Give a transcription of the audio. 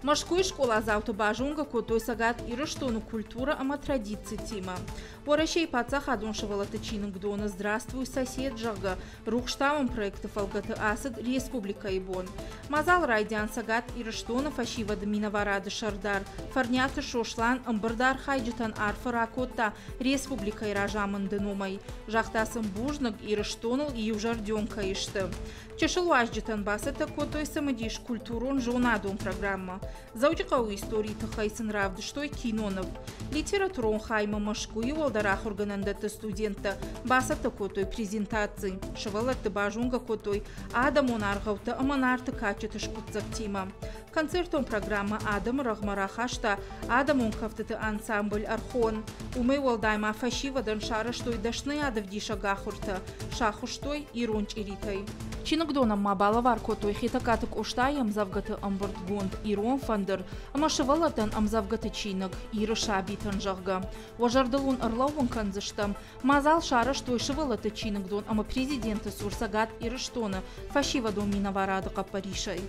Мӕскуыйы скъоладзауты базонгӕ кодтой Цӕгат Ирыстоны культурӕ ӕмӕ традицитимӕ. Уӕрӕсейы паддзахадон сывӕллӕтты чиныгдоны «Здравствуй, сосед», зӕгъгӕ, рухстауӕн проекты фӕлгӕты ацыд республикӕйы бон. Мадзал райдиан Цӕгат Ирыстоны фӕсивӕды минӕварады сӕрдар Фӕрниаты Сослан ӕмбырды архайджытӕн арфӕ ракодта республикӕйы разамынды номӕй. Загъта сын бузныг, Ирыстоныл иузӕрдион кӕй сты. Чысыл уазджытӕн бацӕттӕ кодтой цымыдис культурон-зонадон программӕ. Дзӕуджыхъӕуы историйы тыххӕй сын равдыстой киноныв. Литературон хаймӕ Мӕскуыйы уӕлдӕр ахуыргӕнӕндӕтты студенттӕ бацӕттӕ кодтой презентаци. Сывӕллӕтты базонгӕ кодтой адӕмон аргъӕуттӕ ӕмӕ нарты кадджыты скъуыддзӕгтимӕ. Концертон программӕ адӕмы рӕгъмӕ рахаста адӕмон кӕфтыты ансамбль «Ӕрхон». Уымӕй уӕлдай ма фӕсивӕдӕн сарӕзтой дӕсныйадӕвдисӕг ахуыртӕ, сахуыстой ирон чъиритӕй. Чиныгдонӕн ма балӕвар кодтой Хетӕгкаты Къостайы ӕмдзӕвгӕты ӕмбырдгонд «Ирон фӕндыр» ӕмӕ сывӕллӕттӕн ӕмдзӕвгӕты чиныг «Иры сабитӕн», зӕгъгӕ. Уӕ зӕрдыл уын ӕрлӕууын кӕндзыстӕм, мадзал сарӕзтой сывӕллӕтты чиныгдон ӕмӕ президенты цур Цӕгат Ирыстоны фӕсивӕдон минӕварады хъӕппӕрисӕй.